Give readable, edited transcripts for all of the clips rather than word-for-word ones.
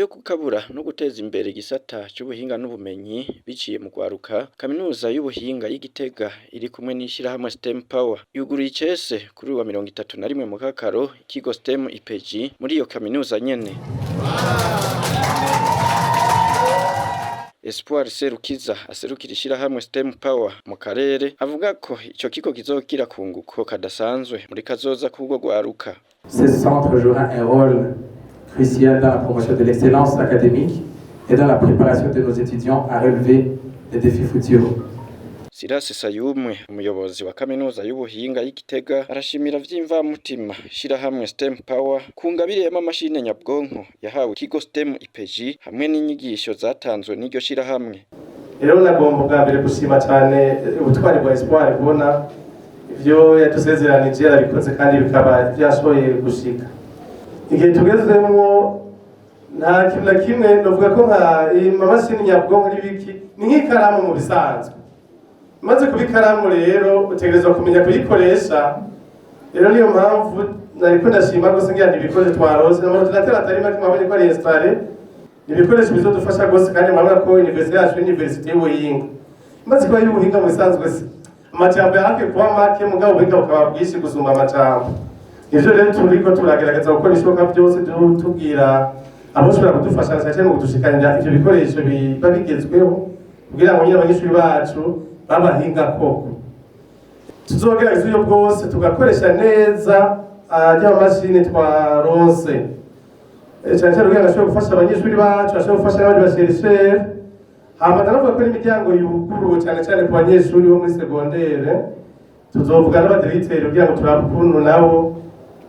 yo gukabura no guteza imbere igisata c'ubuhinga n'ubumenyi biciye mu rwaruka, kaminuza y'ubuhinga y'i Gitega iri kumwe n'ishirahamwe STEM Power yuguruye icese kuri uyu wa 31 Mukakaro ikigo STEM IPG muri iyo kaminuza nyene. Espoir Serukiza aserukira ishirahamwe STEM Power mu karere avuga ko ico kigo kizogira kunguko kadasanzwe muri kazoza k'urwo rwaruka. Ce centre jouera un rôle crucial dans la promotion de l'excellence académique et dans la préparation de nos étudiants à relever les défis futurs. Silas Sayumwe, umuyobozi wa kaminuza y'ubuhinga y'i Gitega, arashimira vy'imvamutima ishirahamwe STEM Power ku ngabire y'amamashini nyabwonko yahawe ikigo STEM IPG hamwe n'inyigisho zatanzwe n'iryo shirahamwe. Rero nagomba bwa mbere gushima cyane ubutwari bwa Espoir, kubona ivyo yadusezeranije yarabikoze kandi bikaba byashoboye gushika. Igihe tugezemwo, nta kintu na kimwe novuga ko nka amamashini nyabwonko n'ibiki, ni nk'ikaramu mu bisanzwe. Maze kuba ikaramu rero, utegerezwa kumenya kuyikoresha. Rero niyo mpamvu nariko ndashima rwose ngira ibikoresho twaronse, ama ordinateurs atari make mwabonye ko ari installé, ni ibikoresho bizodufasha rwose. Kandi murabona ko université yacu ni université y'ubuhinga. Imaze kuba y'ubuhinga, mu bisanzwe se amajambo yarakwiye kuba make, mugabo ubuhinga bukaba bwinshi gusumba amajambo. Nivyo rero turiko turagerageza gukora ibishoboka byose, tubwira aboshobora kudufasha cyane cyane mu kudushikanira ivyo bikoresho biba bigezweho, kugira ngo nyine abanyeshuri bacu b'abahinga koko. Tuzogerageza uburyo bwose tugakoresha neza arya mashini twaronse, cyane cyane kugira ngo ashobore gufasha abanyeshuri bacu, ashobore gufasha n'abandi ba chercheurs. Hama ndanavuga ko n'imiryango yuguruwe, cyane cyane ku banyeshuri bo muri secondaire. Tuzovuga n'aba directeurs kugira ngo turabe ukuntu nabo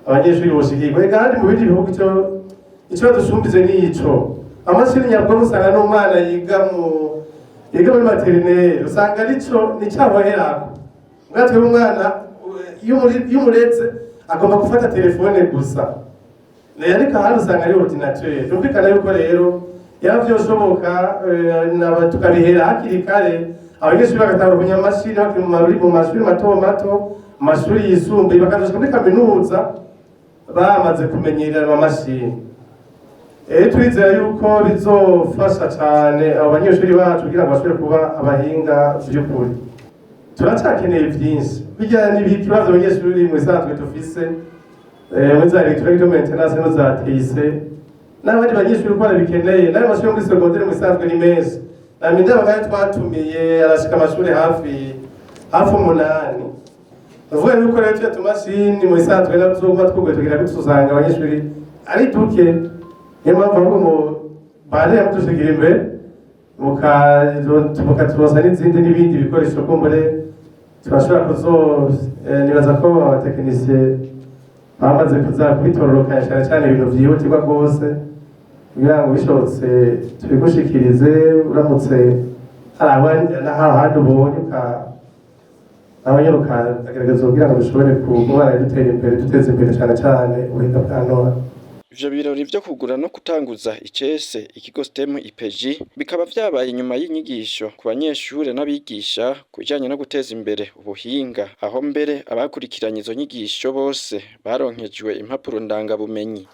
abanyeshuri boshigirwa. Kandi mu bindi bihugu ico badusumbize ni ico amashini nyabwonko. Usanga n'umwana yiga muri maternelle, usanga arico nicahoherako. Mbwa twebwe umwana iyo umuretse agomba gufata telefone gusa, rero ariko ahandi usanga ari ordinateur. Byumvikana yuko rero yaba vyoshoboka, tukabihera hakiri kare, abanyeshuri bagatangura kumenya amashini bakiri mu mashuri mato mato, mu mashuri yisumbuye, bakazoshika muri kaminuza bamaze kumenyera amamashini. Turizera yuko bizofasha cane abo banyeshuri bacu kugira ngo bashobore kuba abahinga vy'ukuri. Turacyakeneye vyinshi bijya n'ibibazo abanyeshuri mu bisanzwe dufise, muri za électronique de maintenance no za TIC n'abandi banyeshuri uko barabikeneye. N'ayo mashuri yo muri secondaire mu bisanzwe ni menshi. Namye ndaba twatumiye, arashika amashuri hafi 8. Ndavuga yuko rero tuya tumashini mu bisanzwe natwo twuguye tugira gutyo, usanga abanyeshuri ari duke. Niyo mpamvu ahubwo mu bane mudushigira imbere, mukaturosa n'izindi n'ibindi bikoresho. Kumbure turashobora kuzo nibaza ko aba techniciens bamaze kuza kubitororokanya, cyane cyane ibintu vyihutirwa rwose, kugira ngo bishobotse tubigushikirize. Uramutse hari ahandi ubonye nawe nyine ukagerageza kugira ngo bishobore kubana dutera imbere, duteza imbere cyane cyane ubuhinga bwa none. Ivyo birori vyo kugura no gutanguza icese ikigo STEM IPG bikaba vyabaye inyuma y'inyigisho ku banyeshure n'abigisha ku bijanye no guteza imbere ubuhinga, aho mbere abakurikiranye izo nyigisho bose baronkejwe impapuro ndangabumenyi.